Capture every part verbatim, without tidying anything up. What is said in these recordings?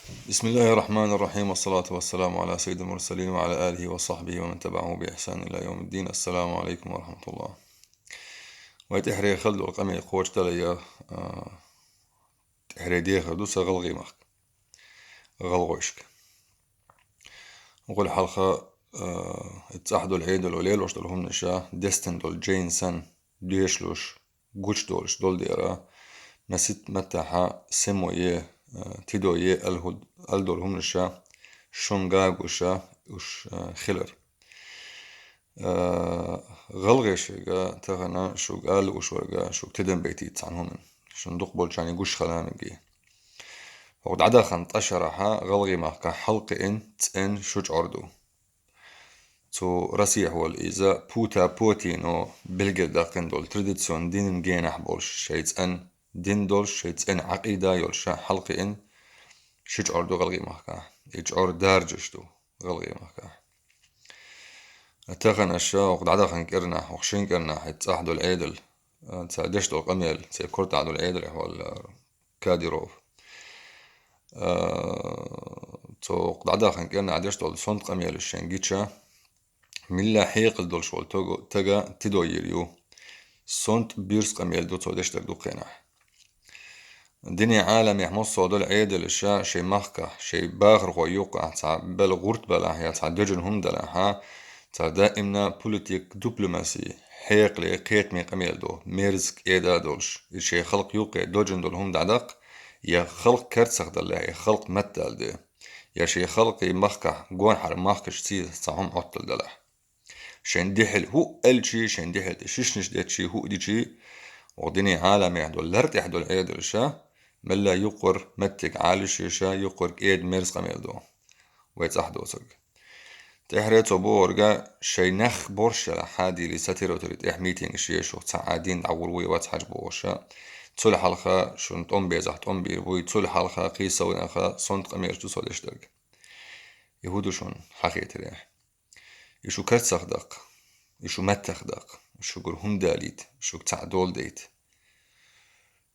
بسم الله الرحمن الرحيم، والصلاة والسلام على سيد المرسلين وعلى آله وصحبه ومن تبعه بإحسان إلى يوم الدين. السلام عليكم ورحمة الله. Вай тӀехьре хала дола къамел кхочушдалар, а, тӀехьре дехар ду са гӀалгӀай мехка, гӀалгӀашка. Укхул хьалха, а, цӀахь дола Ӏедало лелош дола хӀуманаш, дестина дола жайна санна, дешалуш, гучадолаш долча дера, масийтта меттахь сема е, а, тидо е аьлла хӀу-, аьлла дола хӀуманаш шуна гуш, уж, а, хилар. А, гӀалгӀай шуга, тахан шуга ала лууш верга, шуга тидам байтийта цхьан хӀуманна. Шуна дукхагӀболчарна гуш хила мегий. ХӀокху дӀадаханчу ткъа шарахь гӀалгӀай махкахь хьалакхиъна цӀена шу чкъор ду. Цу Россехь волу иза Пута Потино билгалдаьккхина долу традиционни динан генахь болуш, шайн цӀена дин долуш, шайн цӀена Ӏакъида йолуш хьалакхиъна ши чкъор ду гӀалгӀай махкахь. И чкъор даржаш ду гӀалгӀай махкахь. Тахан аша хӀокху дӀадаханчу кӀирнахь, хӀокху шина кӀирнахь, хӀетта цӀахь долу Ӏедал, а, цара деш долу къамел, церан кортахь долу Ӏедалехь волу Кадиров. А, цо дӀадаханчу кӀирнахь деш долу сонта къамелаш шайна гича, милла хьекъал долуш волу тога, тага тидо йийр ю. Сонта бирса къамел ду цо деш дерг дукха хенахь. Динан Ӏаламехь массо а долу Ӏедалаша шайн махкахь, шайн бахархой юккъехь цхьа бала гӀурт балахь я цхьа доьжна хӀума далахьа, цара даимна политик, дипломаси, хьекъале, кхетаме къамел ду, мерза кӀеда а долуш, и шайн халкъ юккъе доьжна долу хӀума дӀадаккха, я халкъ керцахдалале, я халкъ маттадалале, я шайн халкъий махкахь гонахьара махкаш цийса цхьа хӀума Ӏотталла далахь. Шайн дехьал хӀуъа аьлчи, шайн дехьал тӀе шишнаш деччи, хӀуъа дичи, оха динан Ӏаламехь долу лар тӀехь долу Ӏедалаша, мелла юккъара меттиг Ӏалашъеша, юккъара кӀеда мерза къамел ду. Вай цӀахь доцург. ТӀехьаре цо бохурга, шайн нах борш ялахь хьадийли, сатира-утира тӀехь митингаш ешух, цхьа а дин дӀагӀур вуй вац хьажа бохуша. Цул хьалха шуна тӀом безахь тӀом бийр буй, цул хьалха кхийсавнаха сонта къамелаш ду со деш дерг. И хӀун ду шуна хьахетарехь? И шу карцахдаккха, и шу маттахдаккха, и шугара хӀума далийта, и шуга цхьаъ дола дайта.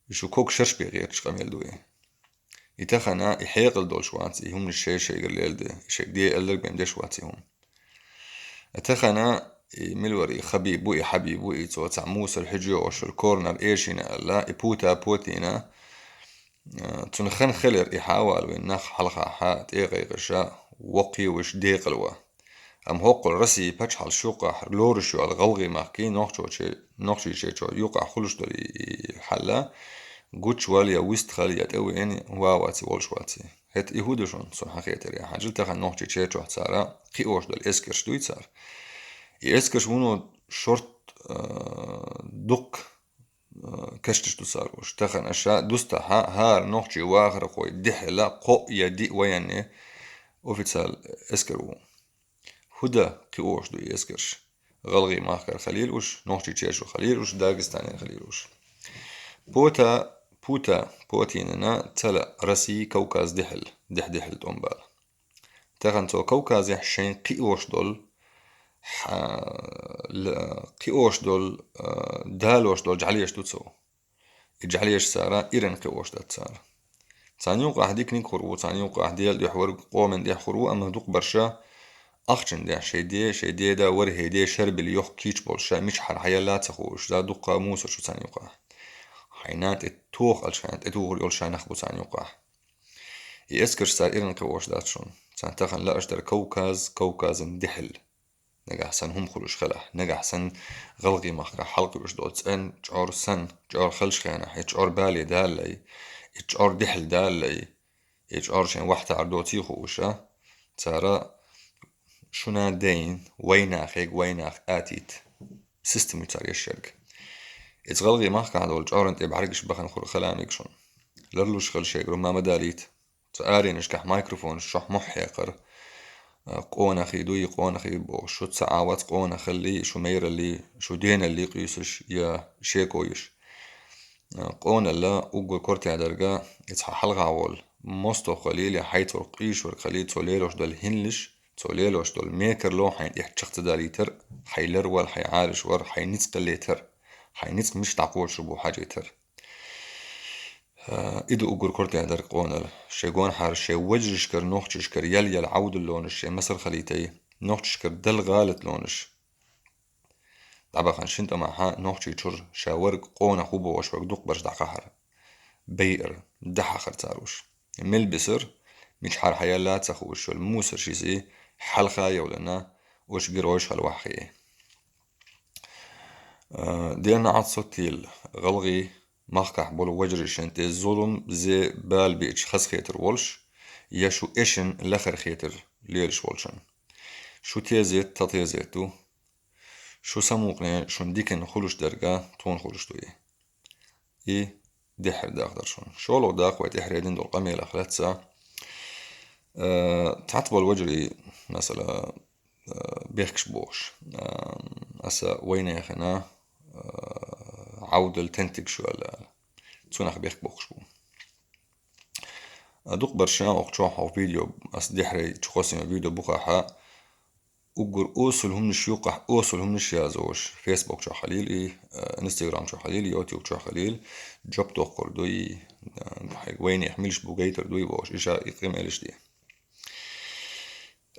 И шу ког шерш бен гӀерташ къамел ду и. И тахана, и хьекъал долуш вац, и хӀуманаш шай-шайгара лелде, и шайга де аьлларг бен деш вац и хӀума. И тахана, и мила вара, и Хабиб бу, и Хьабиб бу, и цо цхьа мусор хьуьжа йогӀуш йолу коронар эшийна аьлла, и Пута Потина, а, цунна хан хилира и хьавалавина нах хьалхахьа тӀекъайкъаша, воккхавеш декъалва. Амма хӀоккхул Россия пачхьалш юккъахь лоруш йолу гӀалгӀай махкий Нохчоче-, Нохчийчечо юккъахь хуьлуш долу и, и хьалла, гучвал я вистхал я тӀевеана ван ваций, волуш ваций. ХӀета и хӀун ду шуна, суна хьахетарехь, хьажал тахана Нохчийчечохь цара кхиош долу эскарш дуй цара. И эскарш вуно шорт, а, дукха, а, кешнаш ду цара уьш. Тахана аша дустахьа хӀара нохчий вахархой дехьала кхоъ я диъ военный офицер эскар ву. ХӀун дан кхиош ду и эскарш? ГӀалгӀай махкара хилийла уьш, Нохчийчоьшура хилийла уьш, Дагестанера хилийла уьш. Пота, Пута, Потинана ца лаьа Россия, Кавказ дехьал, дехь-дехьал тӀом бала. Тахана цо Кавказехь шайн кхиош долу, хьа-, ла-, кхиош долу, а, далош долу жӀалеш ду цо. И жӀалеш цара Иран кхиош дац цара. Царна юкъахь диканиг хур ву, царна юкъахь Делан дуьхьа верг, къоман дуьхьа хур ву, амма дукхабарша ахчан дуьхьа шайн де, шайн деда, ворхӀе де шербилла йохка кийча болуш, ша мичахьара хьаелла а ца хууш, за дуккха мусор шу царна юкъахь. Хьайна тӀе тоха аьлча, хьайна тӀе тухур йолуш ша нах бу царна юкъахь. И эскарш цара Иран кхиош дац шуна. Царна тахана лааш дара Кавказ, Кавказан дехьал. Нагахь санна хӀума хуьлуш хилахь, нагахь санна гӀалгӀай махкахь хьалакхуьуш долу цӀен чкъор санна, чкъор хилча хенахь, и чкъор бале далалай, и чкъор дехьал далалай, и чкъор шайн вахтар доций хууша, цара шуна дайн, вайнахега вайнах атийта система ю цара ешшерг. Иза гӀалгӀай махкахь долу чкъоран тӀе бӀаьргаш бахана хуьлу хала мега шуна. Ларлуш хила шегара ма ма далийта. Цу аренашкахь микрофонаш чохь мохь хьекхара, а, къонахий дуй, къонахий бохуш, шу ца Ӏавац къонахаллий, шу майраллий, шу деналлий къуьйсуш я шеко йиш. А, къоналла уггар кортехь дерга, и цхьа хьалха волу мостагӀа хилийла, хьайца верг къуьйсуш верг хилийла, цо лелош долу хӀиллаш, цо лелош долу мекарло хьайн тӀехь чекх ца далийтар, хьайн ларвал, хьайн Ӏалашвар, хьайн ницкъ летар, хьайн ницкъ мича дӀакхочур бу хьажийтар. А, и ду уггар кортӀа дерг къонал. Шоай гонахьара, шоай вежарашкара, нохчашкара ял-ял Ӏовдаллонаш, шоай масал хилийтай, нохчашкара дала гӀалатлонаш. ДӀабахана шин тӀамахьа нохчий чура ша верг къонах ва бохуш верг дукхабараш дӀакхахьар. Байар, дӀахьахар цар уж. Мел бисар, мичахьара хьаялла а ца хууш йолу мусар шизи хьалха а йовлина, уьш геройш хила ваххий. Э, дена Ӏад соттийла гӀалгӀий махкахь болу вежарийн тӀе зулам, зе, бала биъча хазахетар волуш, я шу эшна лахара хетар лелаш волчун. Шу тезет, тхан тезет ду. Шу самукъане шун диканна хуьлуш дерг а тхуна хуьлуш ду и. И дехьара даха дара шуна. ШолгӀа дакъа вай тӀаьхьара дина долу къамелах лаьцна, э, цхьацца болу вежарий, масала, э, бехкаш бохуш, э, аса вайнехана, э, Ӏовдал тентиг шу аьлла. Цунах бехк бохуш бу. А дукхабарша оха чохь хьо видео, ас дехьара чу хосийна видео бухахьа, уггар осал хӀуманаш юккъахь, осал хӀуманаш язош, Facebook чохь хилийла и, э, Instagram чохь хилийла, YouTube чохь хилийла, жоп доккхур дуй, э, хьайга вайнех милаш бу гайтар дуй бохуш, иша и къамелаш де.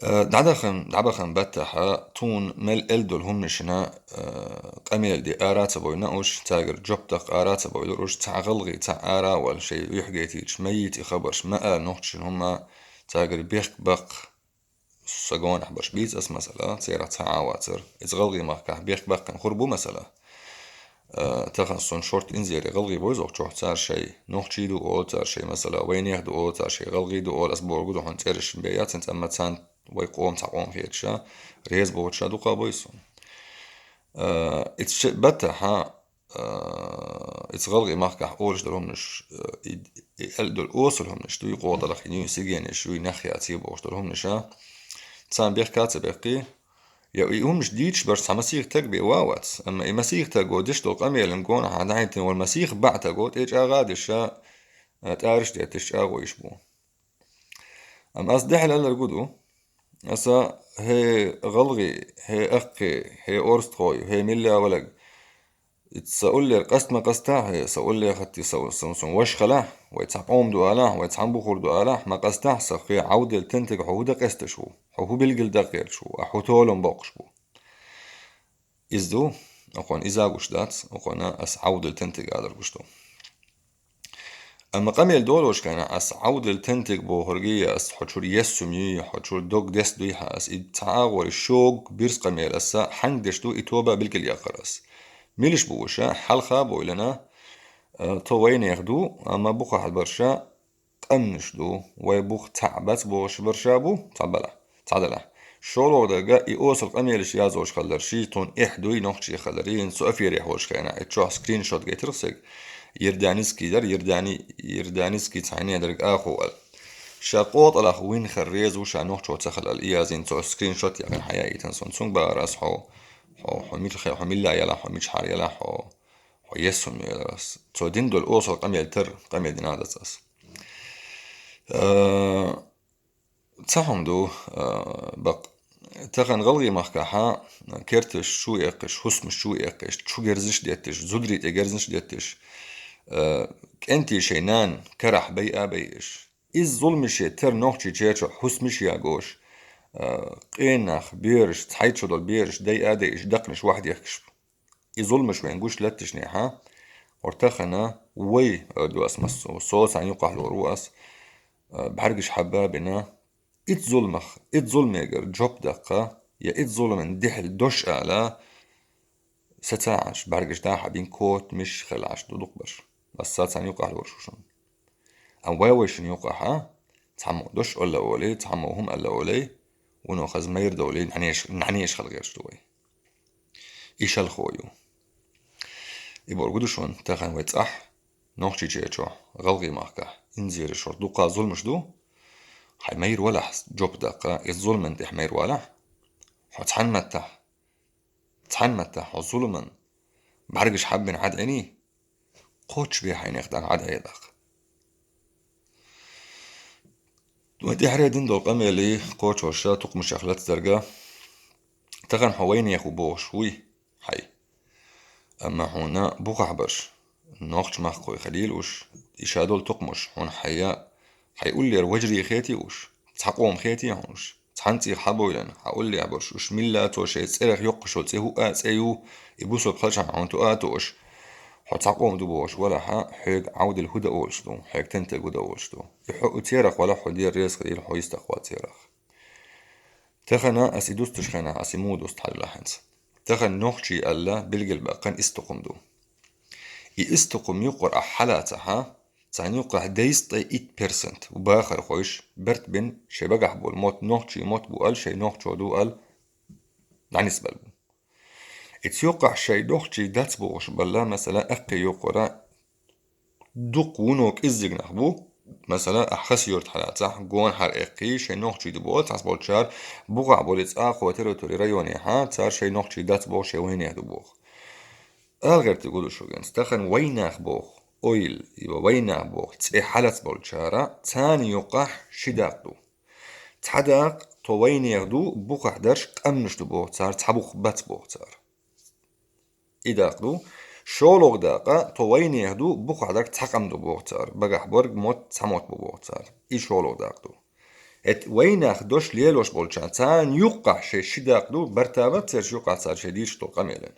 Э, дӀадахана, дӀабахана баттахьа, тхуна мел эл долу хӀуманашна, э, къамел де ара ца бойна уьш, цаьргара жоп даккха ара ца бойла уьш, цхьа гӀалгӀий, цхьа ара а вала, шайн юьхь гайтийча, ма йийца и хабарш, ма а нохчашна хӀумма, цаьргара бехк баккха, са гонахь барш бийца ас масала, церах цхьа а вацара. Иза гӀалгӀий махкахь бехк баккхина хур бу масала. Э, тахана сон шорта инзере гӀалгӀий бойза оха чохь, цара шай нохчий ду олу, цара шай масала вайнех ду олу, цара шай гӀалгӀий ду олу, ас бохург ду хьуна цӀераш бен яц, амма царна вай къоман цхьа къоман хеташа, реза бохуча дукха бойза сон. Э, ицу ше-, баттахьа, э, ицу гӀалгӀий махкахь олуш дара хӀуманаш, э, и, и эл долу осал хӀуманаш ду, и къотӀалах юй, сигенаш юй, нах яц и бохуш дара хӀуманаша. Царна бехка а ца бехкий, я и хӀуманаш дийцаш барш цхьа масийх таг бен ва а вац, амма и масийх таго деш долу къамелан гонахьа дӀахӀиттина волу масийх баӀ таго тӀе чӀагӀа а деша, э, тӀараш а детташ чӀагӀо йиш бу. Амма ас дехьа лелларг хӀун ду? Аса, хӀей гӀалгӀий, хӀей аккхий, хӀей орстхой, хӀей милла а валаг, ицу сан уллера къаста ма къастахь, хӀей, сан улле хатти сан, сан, сан ваша хилахь, вай цхьа къоман ду алахь, вай цхьаьна бухур ду алахь, ма къастахь сан, хӀей Ӏовдал тентиг хьо хӀун дан къесташ ву, хьо хӀун билгал дан кхеташ ву, ахь хӀун толам боккхуш бу. Иза ду, окхунна иза гуш дац, окхунна ас Ӏовдал тентиг алар гуш ду. Амма къамел долуш хенахь ас Ӏовдал тентиг бохургий, я ас хьо чуьра ессум юй, хьо чуьра дог дес дуй хьан ас, и цхьа агӀор и шога бирс къамел аса хьанга деш ду, и тоба билгал яккхар ас. Милаш бу уша, хьалха а бойлана, э, тхо вайнех ду, амма бухахь барша къамнаш ду, вай бух цхьаъ бац бохуш барша бу, цхьа бала, цхьа дала. ШолгӀа дага и осал къамелаш язош хилар, ши тхуна эхь дуй, нохчий хилар, и хӀинца цу эфире хьожуш хенахь, и чохь скриншот гайтира сан, Йорданский дара, Йордани-, Йорданский цхьаьна дерг аху аьлла. Ша къотӀалах вин хар реза ву ша нохчо ца хилла аьлла, и язйина цо скриншот яьккхина хьаяийтина сон. Цунга бахара ас хьо, хьо, хьо мичахь, хьо милла яла, хьо мичахьара яла, хьо, хьо ессум яла ас. Цо дина долу осал къамел тар, къамел дина дац ас. Э, Цхьа хӀума ду, а, бакъ. Тахана гӀалгӀий махкахьа керташ чу эккхаш, хӀусамаш чу эккхаш, чу герзаш детташ, зударий тӀе герзаш детташ, а, кӀентий шайн нана карахь байа а байаш. Иза зуламаш тера нохчий чечо хӀусамаш ягош, а, къен нах, бераш, цхьайтта шо долу бераш дайа а дайаш, даккханаш вахьа дехкаш. И зуламаш вайн гуш латташнехьа, хӀора тахана вай, эр ду ас массо, со царна юкъахь лор ву ас, а, бӀаьргаш хьабба а бина, ит зуламах, ит зуламегара жоп даккха, я ит зуламан дехьал дош ала, сацаӀаш бӀаьргаш дахьа бин котмиш хилаш ду дукхбарш. Ас са царна юкъахь лор шу шуна. Амма вай вайшин юкъахьа, цхьаммо дош олла олий, цхьаммо хӀума олла олий, вуно хаза майра довлий, нӀанеш, нӀанеш хала гӀерташ ду вай. И шалхо ю. И бор гу ду шуна, тахана вай цӀахь, нохчий чечохь, гӀалгӀий махкахь, инзере шорта дуккха зуламаш ду, хьайн майра валахь, жоп даккха, иза зуламан тӀехь майра валахь, хьо цхьаьна маттахь, цхьаьна маттахь хьо зуламан бӀаьргаш хьаббина Ӏад Ӏиний, кхоччу бен хьайнех дӀа Ӏад Ӏедаккха. Вай тӀаьхьаре дина долу къамелий кхочуша тукхамашех лаца дерга, тахана хьо вайнех ву бохуш вуй хьай. Амма хьуна бухахь барш, нохча махкахой хилийла уш, и шадолу тукхамаш хьуна хьайя, хьайн уллера вежарий хетий уьш, цхьа къоман хетий хьуна уьш, цхьана цӀийх хьабевлла, хьан уллехь болуш уьш милла цо шайн цӀерах йоккхуш йолу цӀе хӀуъа а цӀе ю, и бусалба хилчахьана хьуна тоъа а тоъуш, хьо цхьа къоман ду бохуш валахь, хьоьга Ӏовдал хӀу дан олуш ду, хьоьга тантаг хӀу дан олуш ду. И хьо церах валахь, хьо дера реза хилийла, хьо йистах вала церах. Тахана ас и дустуш хенахь, ас и муха дуста хьажалахь хӀинца. Тахана нохчий аьлла билгал баьккхина исс тукхам ду. И исс тукхам юккъара ахь хьалацахь, царна юккъахь дайсткъе итт процент бахархойш барт бина шайн багахь болу мотт нохчий мотт бу аьлла, шайн нохчо ду аьлла, дӀанисбелла бу. Ица юккъахь шайн нохчий дац бохуш балла, масала, эккхий юккъара дукха вуно кӀеззиг нах бу. Масала, ахь Хасавюрт хьалацахь, гонахьара эккхий, шайн нохчий ду боху, цхьаболчара бухахь болу и цӀа кхо территори районехьа, цара шайн нохчий дац боху, шайн вайнех ду боху. Ала гӀертий гу ду шуьга, тахана вайнах боху, ойла, и вайнах боху, цӀе хьалац болчара, царна юккъахь ши дакъа ду. Цхьа дакъа, тхо вайнех ду, бухахь дарш къаьмнаш ду боху цара, цхьа бух бац боху цара. И дакъа ду. ШолгӀа дакъа, тхо вайнех ду, бухахь дарг цхьа къам ду боху цара, багахь барг мотт цхьа мотт бу боху цара. И шолгӀа дакъа ду. ХӀета вайнах дош лелош болчарна, царна юккъахь шайн ши дакъа ду, барта бац цераш юккъахь цара шайн дийшаш долу къамелан.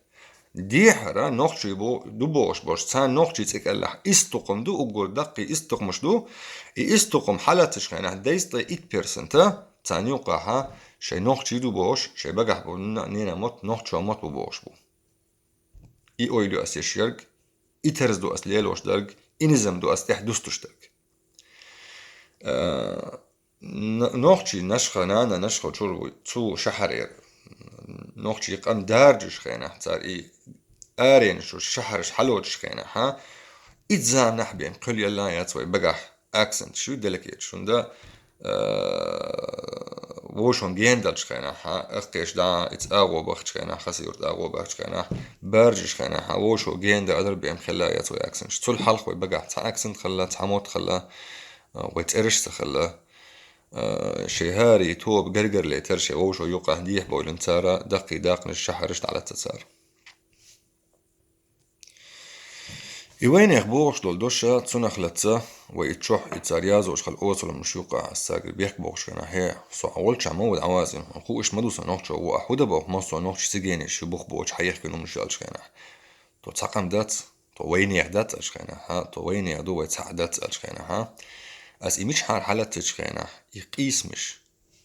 Дехьара нохчий бу-, ду бохуш болуш, царна нохчий цӀе кӀеллахь, исс тукхам ду, уггар даккхий исс тукхамаш ду, и исс тукхам хьалацачу хенахь дайсткъе итт процента царна юккъахьа шайн нохчий ду бохуш, шайн багахь бу ненан мотт нохчо мотт бу бохуш бу. И ойла ю ас еш ерг, и терза ду ас лелош дерг, и низам ду ас тӀехь дустуш дерг. Э, н-, нохчий нашха, нана нашха чур ву цу шахьарера. Нохчий къам даржаш хенахь, цара и аренаш чу шахьараш хьалочаш хенахь, хьа, и заманахь бен кхуьлла елла яц вай багахь акцент шу делакеташ. ХӀунда, э, вовшон ген далчу хенахь, хьа, эккхеш дӀа, и цӀа агӀо бахчу хенахь, Хасавюрт агӀо бахчу хенахь, баржаш хенахь, хьа, вовшо ген дан адар бен хилла яц вай акцент. Цул хьалха вай багахь цхьа акцент хилла, цхьа мотт хилла, э, вай цӀераш ца хилла. Э, шайн хӀара и тоба гаргарле тера шайн вовшо юкъахь дехьа бовлина цара, даккхий даккханаш шахьараш дӀалаца цара. И вайнех бохуш долу доша цунах лаца, вай и чохь, и цара язочу хала оцаламаш юкъахь ас цаьрга бехк бохуш хенахь, хье, со хьан волчохь ма ву дӀавазийна, хьуна хууш ма ду сан нохчо ву, ахь хӀу дан боху, массо а нохчий цигенеш шу бух боцу хьан ехкина хӀуманаш аьлчу хенахь. Тхо цхьа къам дац, тхо вайнех дац аьлчу хенахь, хьа, тхо вайнех ду, вай цхьаъ дац аьлчу хенахь, хьа. Ас и мичахьара хьалаццачу хенахь, и къийсамаш,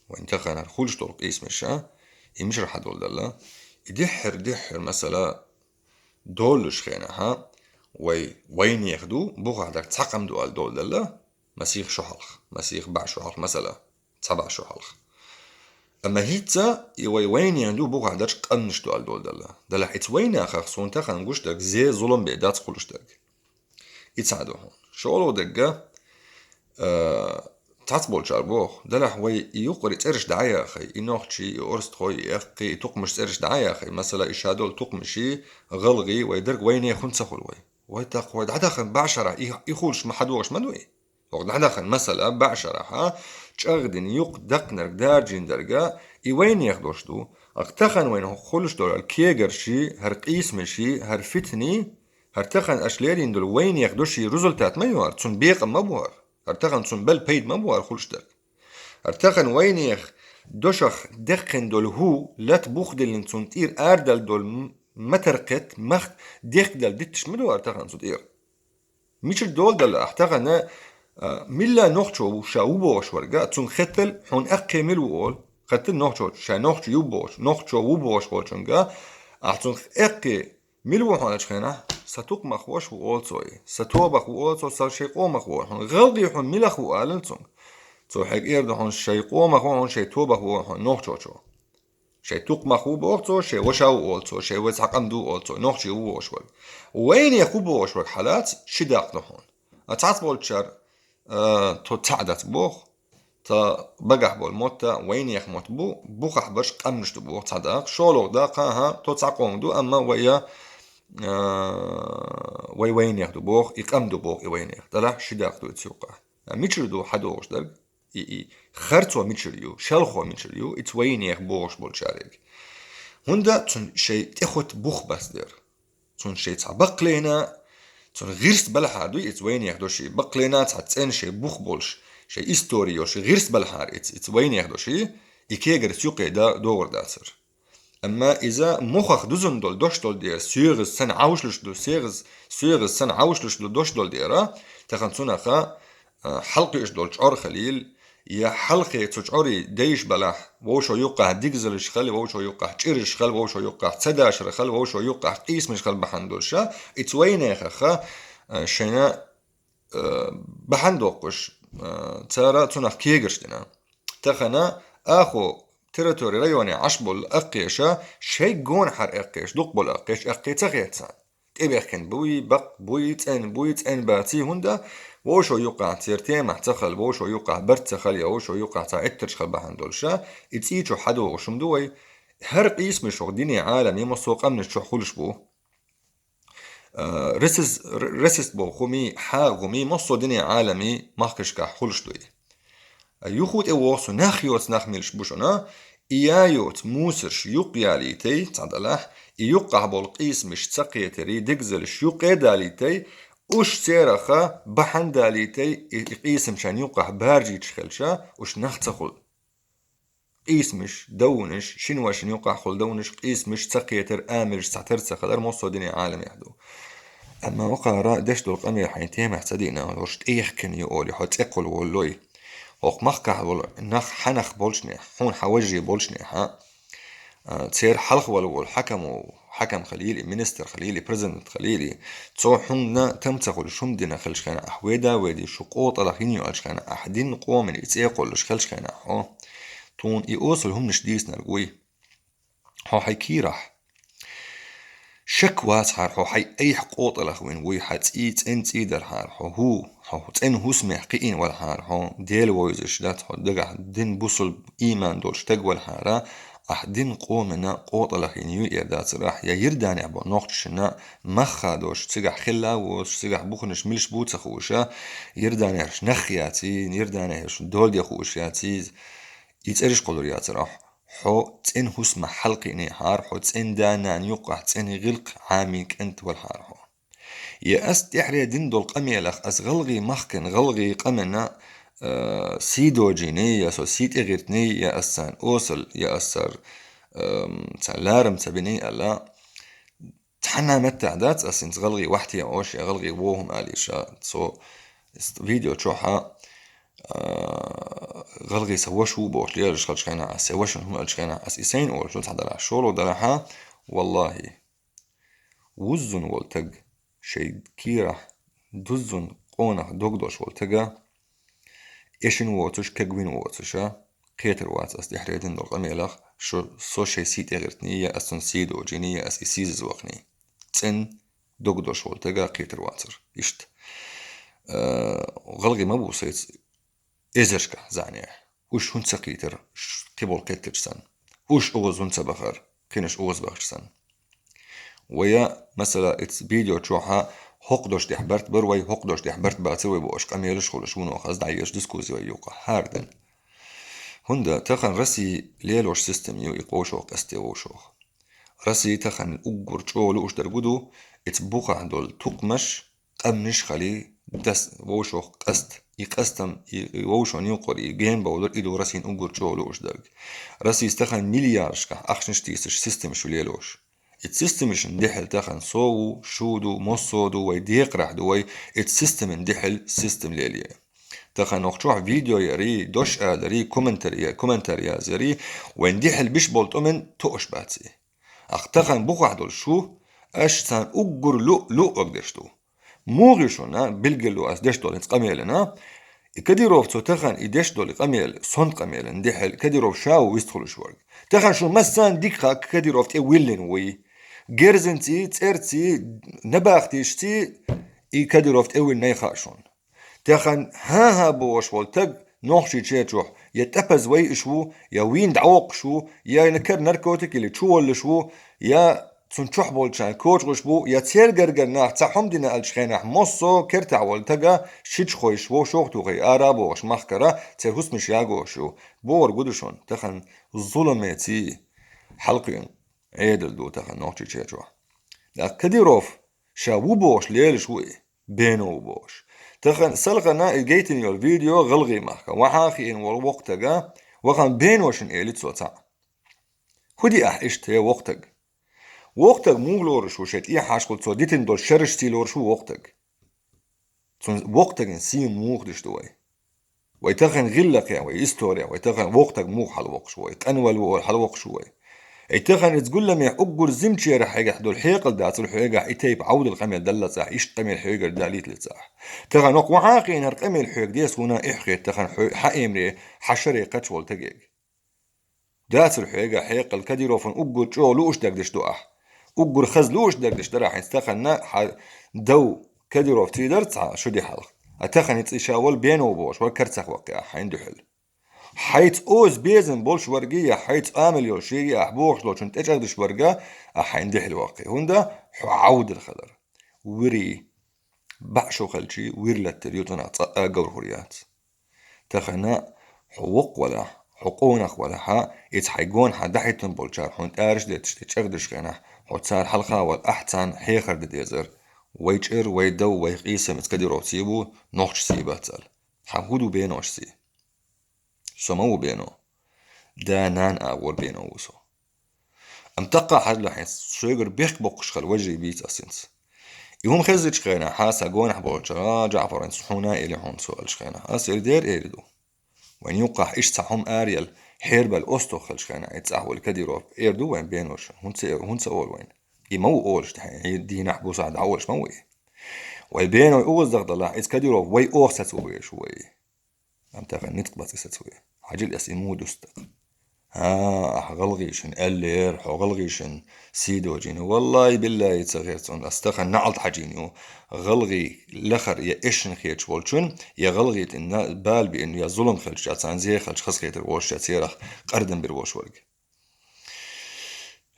вайн таханара хуьлуш долу къийсамаш, а, и мичара хьадолу далла, и дехьара-дехьара, масала, доллуш хенахь, вай вайнех ду, бухахь дерг цхьа къам ду аьлла долу далла, масех шо хьалха, масех бӀе шо хьалха, масала, цхьа бӀе шо хьалха. Амма хӀинца и вай вайнех ду, бухахь дерш къамнаш ду аьлла долу далла. Далахь ица вайнахах суна тахана гуш дерг зе зулам бен дац хуьлуш дерг. И цхьа ду хьуна. ШолгӀа дерг, а, цхьацболчара боху, далахь вай и юкъари цӀераш дӀа а яхай, и нохчий, и орстхой, и эккхий, и тукхамаш цӀераш дӀа а яхай, масала, и шадолу тукхамаший, гӀалгӀий, вай дерг вайнех хӀунда ца хуьлу вай? Вай тӀаккха вай дӀадахана бӀе шарахь, и, и хуьлуш ма хьадогӀуш ма ду и? ХӀокху дӀадахана, масала, бӀе шарахь, чӀагӀдина юкъа даккхинарг, даржийна дерг, и вайнех дош ду. Ахь тахана вайна хӀокху хуьлуш долу хӀара кегарший, хӀара къийсамаший, хӀара фитний, хӀара тахана аша лерина долу вайнех доший результат ма ю хӀара, цунна бекъам ма бу хӀара. ХӀара тахана цунна белла пайда ма бу хӀара хуьлуш дерг. ХӀара тахана вайнех дошах деккхина долу хӀу, лата бухдиллина цунна тӀера арадала долу м-, матар кхетта, мах дехкадала дитташ ма ду хӀара тахана цу тӀера. Мичара долу далла ахь тахана, а, милла нохчо ву, ша ву бохуш верг, цунна хеттал хьуна эккхий мила ву олу, хеттал нохчо, ша нохчо ю бохуш, нохчо ву бохуш волчуьнга, ахь цунна эккхий мила ву хьуна аьлчу хенахь, сан тукхамах ву аш ву олу цо и, сан тобах ву олу цо, сан шайн къомах ву олу хьуна, гӀалгӀий хьуна милах ву алал цунга. Цо хьайга эр ду хьуна шайн къомах ву хьуна, шайн тобах ву хьуна, нохчочо. Шайн тукхамах ву боху цо, шайн ваша ву олу цо, шайн вай цхьа къам ду олу цо, нохчий ву бохуш верг. Вайнех ву бохуш верг хьалаца ши дакъа ду хьуна. А цхьацболчара, а, тхо цхьаъ дац боху, тхан багахь болу мотт вайнех мотт бу, бухахь барш къаьмнаш ду боху цхьа дакъа. ШолгӀа дакъа, хӀан-хӀа, тхо цхьа къоман ду, амма вай, а, вай вайнех ду боху, и къам ду боху и вайнех. Делахь ши дакъа ду и цу юккъехь. А мичара ду хьадогӀуш дерг? И, и харцо мичара ю, шалхо мичара ю, и цу вайнех бохуш болчаьрга. ХӀунда цунна шайн тӀехута бух бац дера. Цунна шайн цхьа баккхаллина, Цунах гӀирс балахьара дуй ица вайнех доши, баккхалена цхьа цӀен шай бух болуш, шай истори йолуш гӀирс балахьара ица, ица вайнех доши, и кегарца юкъе да-, догӀур дацара. Амма иза мохах дузун долу дош долу дера, соьгӀаз санна Ӏовшалуш ду, соьгӀаз, соьгӀаз санна Ӏовшалуш ду дош долу дера, тахана цунаха, а, хьалкхуьуш долу чӀор халийла, я хьалхе цу чӀорий дайш балахь, вовшо юккъахь дигзалаш хала, вовшо юккъахь чӀираш хала, вовшо юккъахь цадашар хала, вовшо юккъахь къийсамаш хала бахьана долуша, и цу вайнехаха, а, шайна, а, бахьана доккхуш, а, цара цунах кегарш дина. Тахана ахо территори районе Ӏаш болу аккхеша, шайгонахьара аккхеш, дукха болу аккхеш, аккхе ца хецна. ТӀебехкина буй, бакъ буй, цӀен буй, цӀен баций, хӀунда вовшо юккъахь церан темахь ца хала, вовшо юккъахь барт ца хала, я вовшо юккъахь цхьа Ӏиттарш хала бахьана долуша, и цӀий чу хьадогӀуш хӀума ду вай. ХӀара къийсамаш хӀокху дуьне Ӏаламе массо а къаьмнаш чохь хуьлуш бу. А, расист-, р-, расист боху хӀумий, хьагӀ хӀумий, массо а дуьне Ӏаламе махкашкахь хуьлуш дуй. Юху тӀе воху со нах йоцу нах милаш бу шуна, и я йоцу мусарш юкъ ялийтай, цхьа далахь, и юккъахь болу къийсамаш ца кхетарий, дегзалаш юкъе далийтай, уьш цераха бахьана далийтай, и, и къийсамчан юккъахь баржийчаш хилча, уьш нах ца хуьлу. Къийсамаш, давнаш, шина вашина юккъахь хуьлу давнаш, къийсамаш ца кхетар, амалш цхьатар ца хилар массо а дуьне Ӏаламехь ду. Амма вакхара деш долу къамел хьайн темахь ца диъна, хӀорш тӀеяхкина ю олий, хьо цӀе кхуьлу воллой. ХӀокху махкахь волу нах, хьан нах болчнехь, хьуна хьан вежарий болчнехьа, а, церан хьалхавала волу хьакам ву, хьакам хилийла, министр хилийла, президент хилийла, цо хьуна там ца хуьлуш хӀума дина хилчхьана, ахь веда а ведий, шу къотӀалах йина ю аьлчхьана, ахь дина къоман и цӀе кхуллуш хилчхьана хьо, тхуна и осал хӀуманаш дийцинарг вуй. Хьо хьайн кийрахь шек вацахьара, хьо хьайн айхьа къотӀалах вина вуй, хьан цӀий цӀен цӀий дархьара, хьо хӀу, хьо цӀен хӀусамехь кхиийна валахьара, хьо Дела вовзаш дац, хьо дагахь дин бусул ийман долуш стаг валахьара, ахь дина къомана къотӀалах йина ю эр дацара ахь, я Йорданехь бо нохчашна мах хадош, цигахь хилла а воцуш, цигахь буханаш милаш бу ца хууша, Йорданехь нах яций, Йорданехь дола де хууш яций, и цӀераш кхуллур яцара ахь. Хьо цӀен хӀусамах хьалкхиийнехьара, хьо цӀен да-нана юккъахь цӀен гӀиллакх Ӏамийна кӀант валахьара хьо. Я ас тӀаьхьаре дина долу къамелах, ас гӀалгӀай махкана, гӀалгӀай къамана, а, сий дожийний, я со сий тӀе гӀиртиний, я ас царна осал, я ас цар, ам, царна ларам ца биний аьлла, цхьанна меттахь дац ас хӀинца гӀалгӀай вахьте ош, я гӀалгӀай вохум алийша, цо видео чохьа, а, гӀалгӀай сан ваша ву бохуш лелаш хилчхьана, ас сайн вашан хӀума аьлчхьана, ас и сайна олуш ду цхьа далахь, шолгӀа далахьа, валлахӀи. Вуззун волу таг, шайн кийрахь дуззун къонах дог долуш волу тага, эшина воцуш, кагвина воцуша, кхетар вац ас тӀаьхьаре дина долу къамелах, шу со шайн сий тӀе гӀиртиний, я ас цунна сий дожийний, я ас и сийзаза ваханий. ЦӀен дог долуш волу тага кхетар вацара. Иштта. Э, гӀалгӀай ма бу сайца эзаршкахь зӀенехь. Уьш хӀунда ца кхийтар, ш-, кхиболу кхеттача санна? Уьш угӀаз хӀунда ца бахар, кхинаш угӀаз бахча санна? Вая, масала, ица видео чохьа хӀокху дош тӀехь барт бар вай, хӀокху дош тӀехь барт бацар вай бохуш къамелаш хуьлуш вуно хаза дӀаезаш дискуссия вай юкъа хӀара дина. ХӀунда тахана Россия лелош система ю и къовшох къасте вовшох. Россия тахана уггар чӀогӀа лууш дерг гу ду, ица бухахь долу тукхамаш, къамниш хали, дас вовшох къаст, и къастам, и, и вовшон юкъара, и генбовлар, и ду Россин уггар чӀогӀа лууш дерг. Россис тахана миллиардашкахь ахчанаш тийсаш системаш ю лелош. И системашна дехьал тахана со ву, шу ду, массо а ду, вай декхарахь ду вай, и системан дехьал систем лелае. Тахана охчохь видео яри, дош алари, комментарий, комментарий язъяри, вайн дехьал биш болу тӀумен тоъаш баций. Ахь тахана бухахь долуш ву, аш царна уггар лу-, луъург деш ду. Муха ю шуна, билггал ду ас деш долу хӀинца къамелана, и Кадыровцо тахана и деш долу къамел, сонта къамелана дехьал Кадыров ша ву вистхуьлуш верг. Тахана шуна массарна дика хаьа Кадыров тӀе виллина вуй. Герзанций, цӀерций, набахтийшций и Кадыров тӀе виллинай хаьа шуна. Тахана хӀан-хӀа бохуш волу таг Нохчийчу чохь я тӀепаза вайъаш ву, я вийна дӀавоккхуш ву, я на кара наркотик или чуволлуш ву, я цунна чохь болчарна кочкъуш бу, я церан гаргара нах цхьа хӀума дина аьллачу хенахь массо а кертахь волу тага шичхойш вовшах а тухий ара а бохуш махкара церан хӀусамаш ягош ю. Бохург гу ду шуна, тахана зуламеций хьалкхуьуш Ӏедал ду тахана Нохчийчу чохь. ТӀаккха Кадыров ша ву бохуш лелаш ву и. бено ву бохуш. Тахан салхана и гайтина йолу видео гӀалгӀай махка. Вахьа хиъна волу вокху тага, вахан беношна эли цо цхьаъ. ХӀун ди ахь иштта, вокху таг? Вокху таг муха лоруш ву шайн тӀехьашкахула цо дитина долу шераш сий лоруш ву вокху таг? Цунна вокху таган сий муха деш ду вай? Вай тахана гӀиллакхехь, вай история, вай тахана вокху таг муха хьалавоккхуш ву вай? Къанвала ву олуш хьалавоккхуш ву вай? Ай тахана иза гулламехь уггар зимчерах хьегахь долу хьекъал дацара хьоьгахь и тайпа Ӏовдал къамел далла цӀахь, иштта къамел хьоьгара далийтале цӀахь. Тахана вокху вахьа хиъна хӀара къамел хьоьга деза хӀуна эхь хета тахана хьо-, хьан эмре, хьан шаре кхачволу тагега. Дацара хьоьга хьекъал Кадыровн уггар чӀогӀа лууш дагадеш ду ахь. Уггар хаза лууш дагадеш дара ахь хӀинца тахана хьан дов Кадыров цӀий дара цхьа шу де хьалха. А тахана и цӀий ша вала бено ву бохуш, вала карцах ваккхи ахь хьайна дуьхьал. Хьайца оза безам болуш варги я хьайца амал йолуш ерги ахь бохуш долчун тӀечӀагӀдеш варга ахь хьайна дуьхьал ваккхи. ХӀунда хьо Ӏовдал хилар. Вирий, баьӀ шо хилчий, вир латтар ю цунах цкъа а говр хӀур яц. Тахана хьо воккха валахь, хьо къонах валахьа, иза хьайн гонахьа дӀахӀиттина болчара хьуна тӀараш детташ тӀе чӀагӀдеш хенахь, хьо цара хьалха вала ахь царна хьехар дан дезара. Вай чӀир, вай дов, вай къийсам иза Кадыровций бу, нохчашций бац аьлла. Хьан хӀун ду беношций? Со ма ву бено. Да-нана агӀор бено ву со. Амма таккха хьажалахь хьайн соьгара бехк боккхуш хила важарий бийца ас хӀинца. И хӀума хеззачу хенахь, хьан сан гонахь болчара, Джафар, хьуна эли хьуна со аьллачу хенахь, ас эр дера эр ду. Вайн юккъахь иштта цхьа хӀума араяьлла, хьербал остагӀа хилчу хенахь, и цӀахь волу Кадыров эр ду вайн беношна, хӀунда ца, хӀунда ца олу вайна? И ма ву олуш тӀехь, и дийнахь бусахь дӀа олуш ма ву и. Вай беной угӀаздахдалахь, иза Кадыров вай оха сацо веш ву вай. Амма тахана ницкъ бац и сацо вай. Хьажал ас и муха дуста. ХӀа, ахь гӀалгӀайшна аьллера, хьо гӀалгӀайшна сий дожийна. Валлай, биллай, ца гӀерта цунна. Ас тахана наӀалт хьажийна ю. ГӀалгӀай лахара я эшна хеташ волчун, я гӀалгӀай тӀе на-, бала биъна, я зулам хилча, царна зе хилча, хазахетар волуш, я церах къардам бир волуш варг.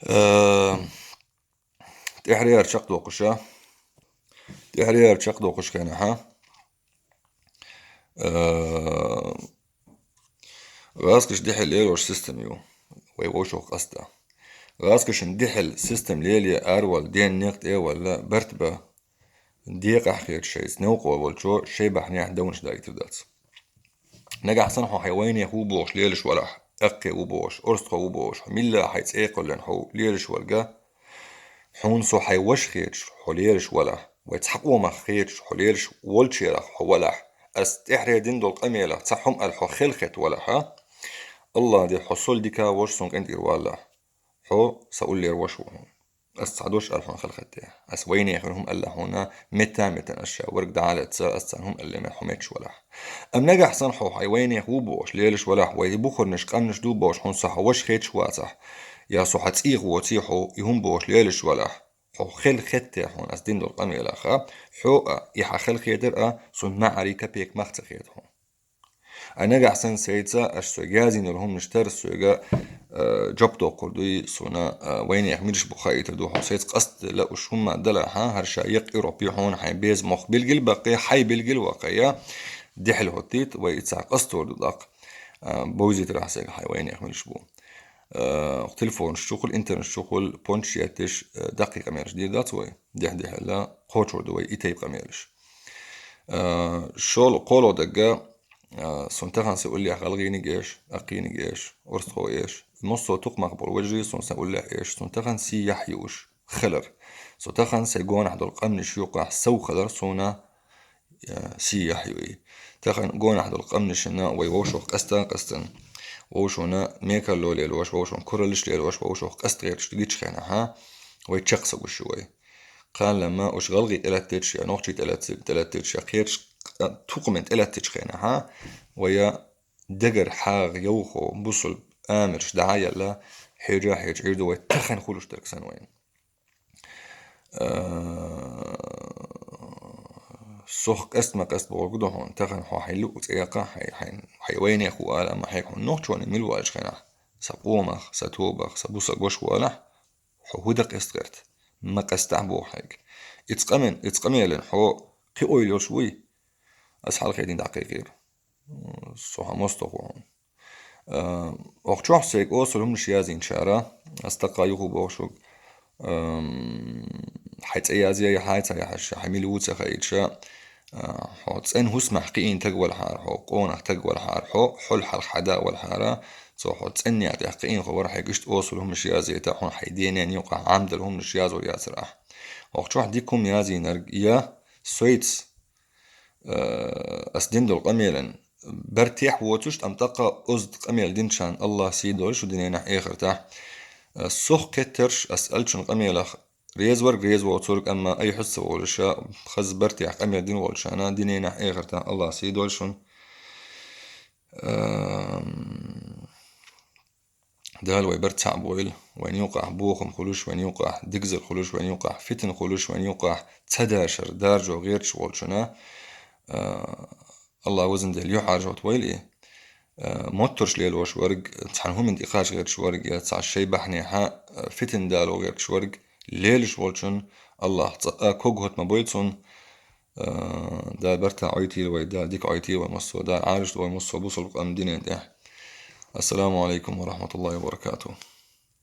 Э, тӀехьарера чекхдоккхуша. ТӀехьарера чекхдоккхуш хенахьа. Э, гӀазкхаш дехьа лелош система ю. Вай вовшах къаста. ГӀазкхашна дехьа система леле аравала, ден некъ тӀе а валла, барт ба. Декъахь хеташ шайца, новкъа волчо шай бахьанехь давнаш дагийтар дац. Нагахь санна хьо хьайн вайнех ву бохуш лелаш валахь, аккхе ву бохуш, орстхо ву бохуш, хьо милла хьайн цӀе кхоьллина хьо лелаш валга, хьуна со хьайн ваша хеташ хьо лелаш валахь, вай цхьа къомах хеташ хьо лелаш волчерах хьо валахь, ас тӀехьаре дина долу къамелах цхьа хӀума аьлла хьо хел хетта валахьа, Аллах де хьо сол дика ваша сон къинтӀера валлахь, хьо сан уллера ваша ву хьуна. Ас цхьа дош аьлла хьуна хала хетте. Ас вайнехан хӀума аьлла хьуна, метта-меттан ас ша варг дӀа а лаьцна, ас царна хӀума аьлла мел хьо метташ валахь. Амма нагахь санна хьо хьайн вайнех ву бохуш, лелаш валахь, вай бухарнаш, къамнаш ду бохуш, хьуна со хьан ваша хеташ вацахь, я со хьан цӀийх воций хьо, и хӀума бохуш лелаш валахь, хьо хел хетте хьуна ас дина долу къамелаха, хьо а, и хьан хел хетар а, цунна маьӀарий капек мах ца хета хьуна. Ай нагахь санна сайца аш соьга язйина йолу хӀуманаш тара соьга, э, жоп доккхур дуй, суна, э, вайнех милаш бу хаийтар ду, хьо сайца къастделла уьш хӀумма далахьа, хӀара ша екъ Европе хьуна хьайн беза мохк билгил баккхе, хьай билгил ваккхая, дехьал хӀоттийта, вай и цхьа къастор ду даккха, э, бовзийтарахь сайга хьайн вайнех милаш бу. Э, телефонаш чухула, интернеташ чухула, пончаш етташ, э, даккхий къамелаш дийр дац вай, дехьа-дехьала кхочур ду вай и тайп къамелаш. Э, шолу кхоло дагга, э, сун тахан се уллехь гӀалгӀийниг эш, аккхийниг эш, орстхо эш. Массо а тукхамах болу вежарий сун се уллехь эш, сун тахан сий яхь юуш хилар. Со тахан се гонахь долу къамнаш юкъахь сов хилар суна, э, сий яхь юй. Тахан гонахь долу къамнашна вай вовшах къаста а къастан. Вовшана мекарло лелош, вовшана кураллаш лелош, вовшах къаста гӀерташ гича хенахьа, вай чекх са гуш ю вай. Кхаллама уьш гӀалгӀий тӀелаттича, я нохчий тӀелатти-, тӀелаттича, я кхечу тукхаман тӀелаттича хенахьа, вая дагар хьагӀ йовхо, бусул амарш дӀа а елла, хьежа а хьежа Ӏийр ду вай тахана хуьлуш дерг санна вайна. Э, сох къаст ма къаст бохург ду хьуна, тахана хьо хьайн луъу цӀе яккха, хьай-, хьайн, хьайн вайнех ву ала, амма хьайга хьуна нохчоне мила валчу хенахь, сан къомах, сан тобах, сан бусаг ваша валахь, хьо хӀу дан къаста гӀерта? Ма къастахь боху хьайга. Ица къамен-, ица къамелан хьо кхин ойла йолуш вуй? Ас хьалхедина дӀакхайкхийра. Со хьан мостагӀа ву хьуна. Э, охчохь сайга осал хӀуманаш язйинчара, ас таккха юха боху шуга, эм, хьай цӀе язъяй хьай ца яхьаш, хьай мила ву ца хаийташ, а, хьо цӀен хӀусамехь кхиийна таг валахьара, хьо къонах таг валахьара, хьо хьол хьалха хьада валахьара, цо хьо цӀеннех тӀехь кхиийна хьо вара, хьайга иштта осал хӀуманаш язъяйта, хьуна хьай денен юкъахь Ӏамдал хӀуманаш язъяр яцара ахь. Оха чохь дика хӀума язйийнарг я соьца, э, ас дина долу къамелан бартехь воцуш, амма тӀаккха оцу къамел динчарна Аллах сий дойла шу диненахь, эхартахь. Э, сох кхеттарш ас аьллачун къамелах реза верг реза воцург, амма айхьа ца волуш, хаза бартехь къамел дина волчарна диненахь, эхартахь Аллах сий дойла шуна. Эм, Дала вай барт цхьаъ бойла, вайн юкъахь бохам хуьлуш, вайн юкъахь дигзар хуьлуш, вайн юкъахь фитна хуьлуш, вайн юкъахь ца дашар, даржо гӀерташ волчунна, а, Аллах везан Дела юьхьӀаьржо тӀе войла и, а, моттарш лелош верг, цхьана хӀуманна тӀекхача гӀерташ верг, я цхьа шайн бахьанехьа, а, фитна дало гӀерташ верг, лелаш волчун Аллах цкъа а ког хӀотта ма бойла цунна, а, Дала барта Ӏойтийла вай, Дала дика Ӏойтийла вай массо, Дала Ӏалашдойла вай массо бусалба къам динан тӀехь. Ассаламу алейкум ва рахматуллахи ва баракатух.